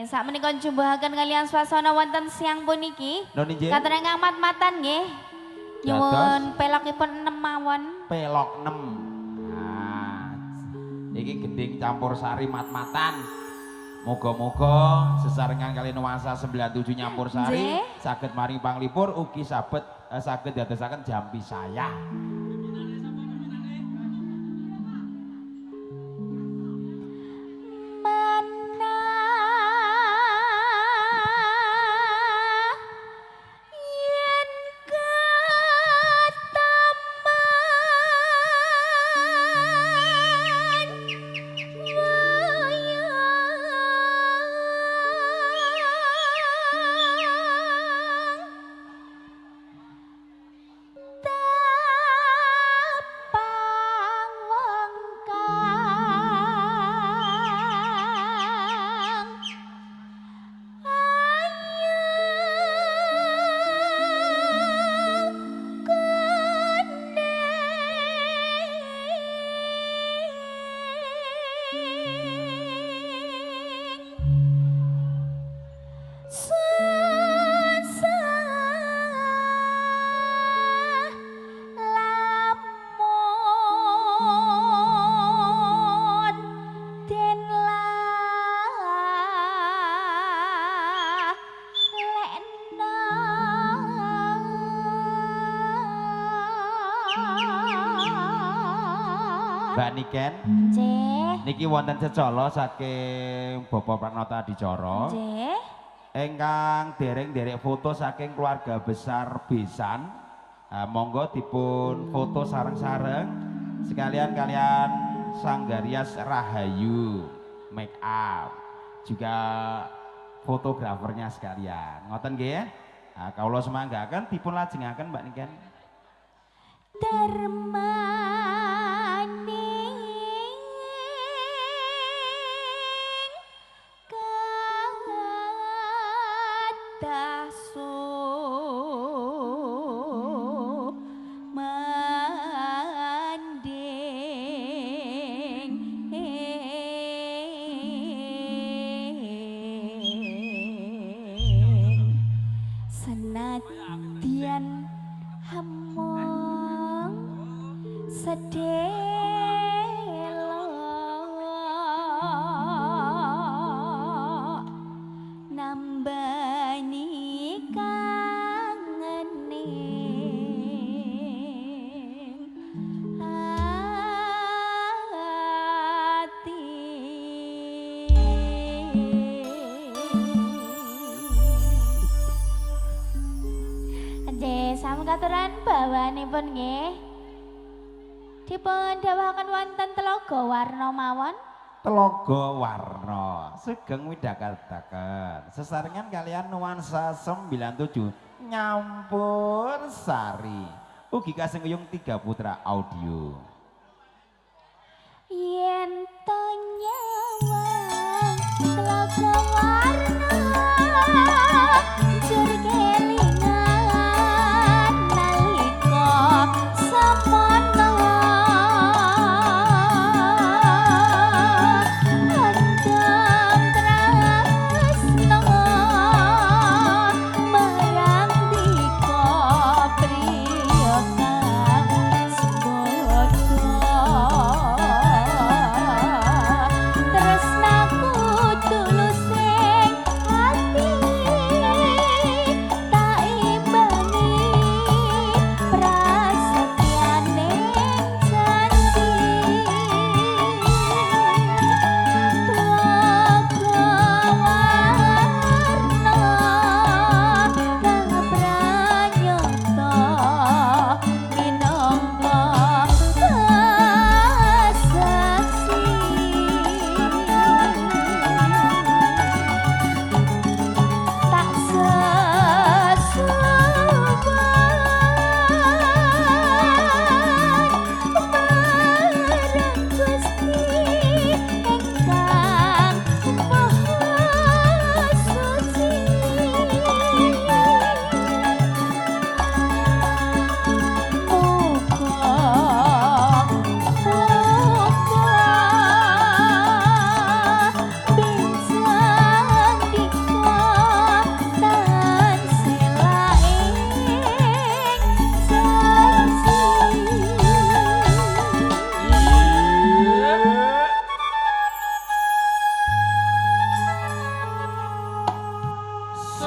Nggih, sakmenika jumbuhaken kalian swasana wonten siang puniki. Kathah ingkang mat-matan nggih. Nyuwun pelokipun 6 mawon. Pelok 6. Nah, iki gending campur sari mat-matan. Moga-moga sesarengan kalian nuansa 97 nyampur sari saged maring panglipur ugi sabet saged dadosaken jampi saya. Mbak Niken, nggih. Niki wonten cecala saking Bapak Pranata Adicara. Nggih. Ingkang dereng-derek foto saking keluarga besar Besan. Monggo dipun foto sareng-sareng sekalian kalian Sanggarias Rahayu make up juga fotografernya sekalian. Ngoten nggih? Nah, kawula semanggaken dipun lajengaken Mbak Niken. Darmaning kadah sumanding senadyan hamong sedelo nambani kangening ati. Nggih, sampun katuran bawanipun nggih. Dipun dawuhaken wonten Telaga Warna mawon. Telaga Warna sugeng widhakadaken sesarengan kalian nuansa 97 nyampur sari ugi kasengkuyung 3 Putra Audio. Yen to nyawang Telaga Warna jur kelingan nalika samono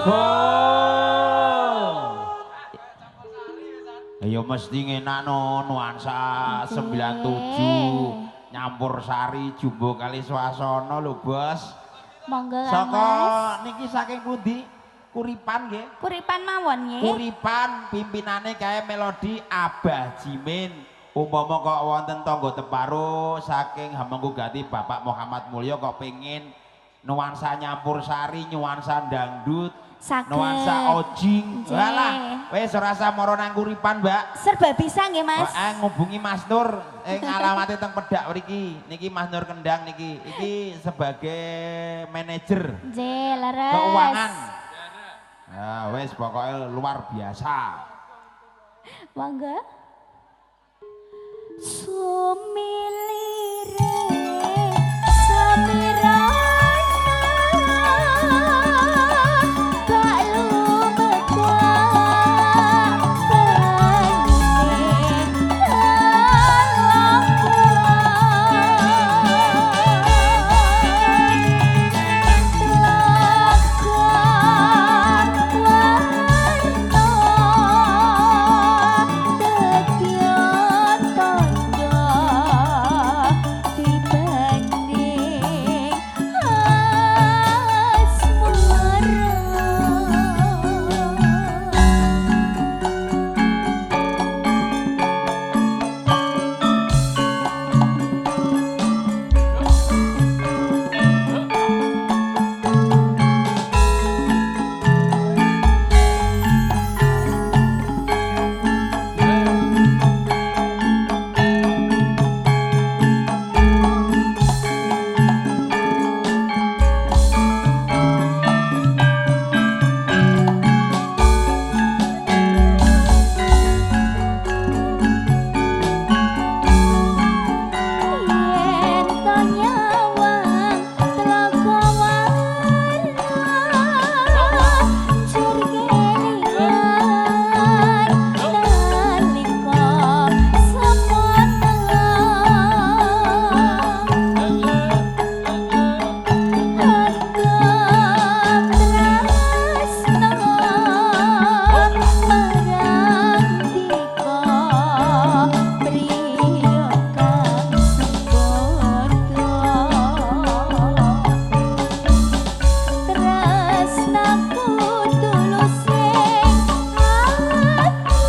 Go. Ayo mesti ngenakno nuansa 97 nyampur sari jumbo kali swasana lho, Bos. Monggo Mas. Saka niki saking pundi? Kuripan nggih. Kuripan mawon nggih. Kuripan pimpinane kae Melodi Abah Jimin. Umpama kok wonten tangga teparo saking Hamengku Gati Bapak Muhammad Mulyo kok pengin nuansa nyampur sari, nuansa dangdut, saged, nuansa ojing. Walah, wis ora usah mara nang Kuripan, Mbak. Serba bisa nggih, Mas. Heeh, ngubungi Mas Nur ing alamate teng Pedak mriki. Niki Mas Nur Kendang niki. Iki sebagai manajer. Nggih, leres. Keuangan. Nah, wis pokoknya luar biasa. Monggo. Sumilire samirana bak lumebak banyune telaga telaga warna tedya tandha dibanding asmara. Yen to nyawang telaga warna njur kelingan nalika semono anggap tresno marang dika priya kang sembodo tresnaku tulus ing ati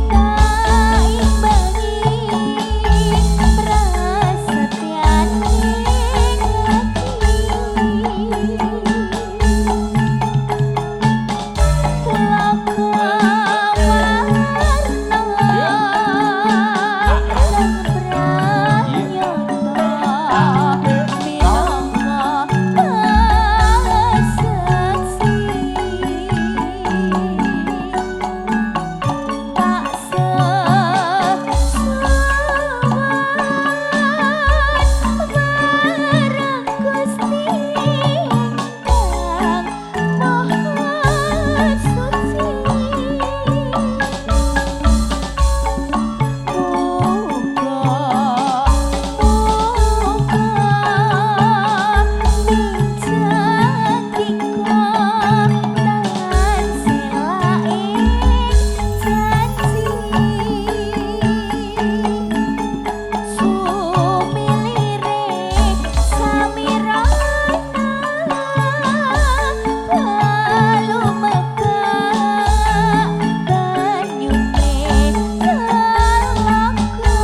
tak imbangi prasetyaning ati telaga warna lan pranyata minangka pasaksi tak sesuwan marang Gusti ingkang Maha Suci. Muga muga minjang dika tansah ing janji. Sumilire samirana balumebak banyune telaga telaga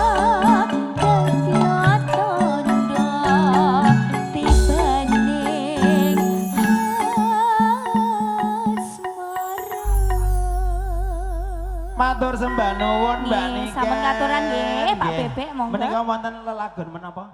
warna dadya tandha tibaning asmara. Matur sembah nuwun Mbak Nggih, Niken. sampun katuran nggih, Pak Nggih. Bebek, monggo. Menika wonten lelagon menapa?